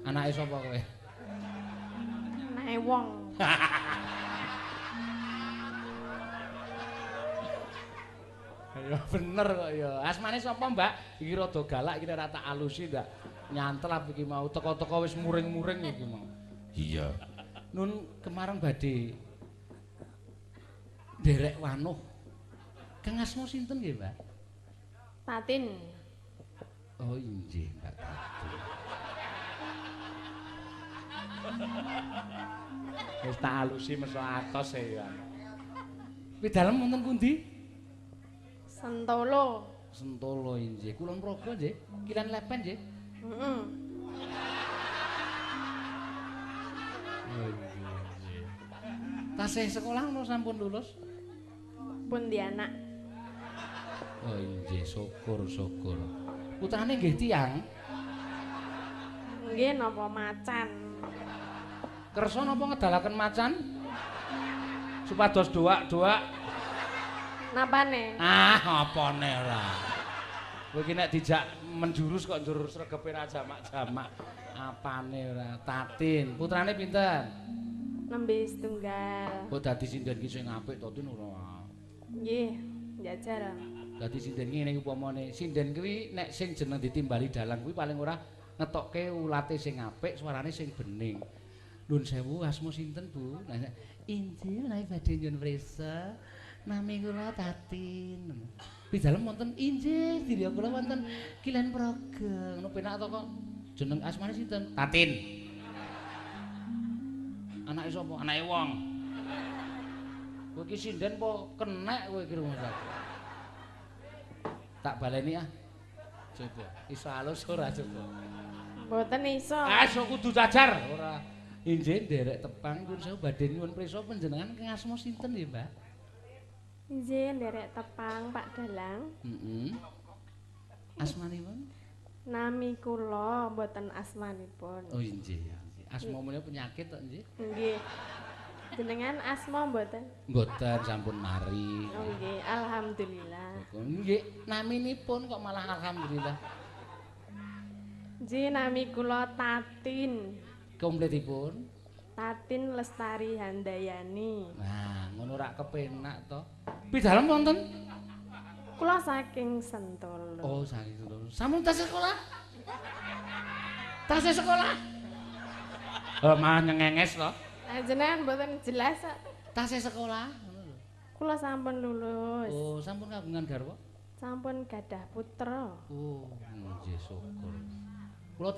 Anake sapa kowe? Anake wong. Ya bener kok ya. Asmane sapa, Mbak? Iki rada galak iki ora tak alusi ndak. Nyantelap iki mau teko-teko wis muring-muring iki mau. Iya. Nun kemareng badhe nderek wanuh. Kang asma sinten nggih, Mbak? Tatin. Oh, inggih, Mbak Tatin. Wis tak alusi meso atos e ya. Pidalem wonten pundi? Sentolo. Sentolo inggih. Kulon Progo nggih. Kilen Lepen nggih. Heeh. Oh inggih. Tasih sekolah napa sampun lulus? Pun di anak. Oh inggih, syukur-syukur. Putrane nggih tiyang. Nggih napa macan. Kersa napa ngedalaken macan? Supados doak-doak. Napane? Ah, apane ora. Kowe iki nek dijak menjurus kok njur sregepe ra jamak-jamak. Apane ora? Tatin, putrane pinten? Nembe setunggal. Kok dadi sinden ki sing apik to Tin ora? Nggih, njajal. Dadi sinden ki ngene iki upamane, sinden kuwi nek sing jeneng ditimbali dalang kuwi paling ora ngetokke ulate sing apik, suarane sing bening. Nuwun sewu, asma sinten, Bu? Nah, inggih menawi badhe nyuwun prisa. Nami kula Tatin. Pidalem wonten inggih, diri kula wonten Kilen Praga. Ngono penak to kok. Jeneng asmane sinten? Tatin. Anake sapa? Anake wong. Kowe iki sinden apa kenek kowe iki rumah. Tak baleni ah. Coba. Iso alus ora coba? Mboten iso. Ah, iso kudu cajar ora. Inggih nderek tepang nyuwun sewu badhe nyuwun prisa panjenengan kang asma sinten nggih, Mbak? Inggih nderek tepang Pak Dalang. Heeh. Asmanipun? Nami kula mboten asmanipun. Oh inggih. Asma menika penyakit tok nggih? Nggih. Jenengan asma mboten? Mboten, sampun mari. Oh nggih, alhamdulillah. Nggih, naminipun kok malah alhamdulillah. Nggih, nami kula Tatin. Komplitipun? Tatin Lestari Handayani. Nah, ngono rak kepenak to. Pidalem wonten? Kula saking Sentolo. Oh, saking Sentolo. Sampun tasih sekolah? Tasih sekolah? Oh, malah nyengenges to. Lah jenengan mboten jelas kok. Tasih sekolah ngono lho. Kula sampun lulus. Oh, sampun kagungan garwa? Sampun gadah putra. Oh, nggih syukur. Kula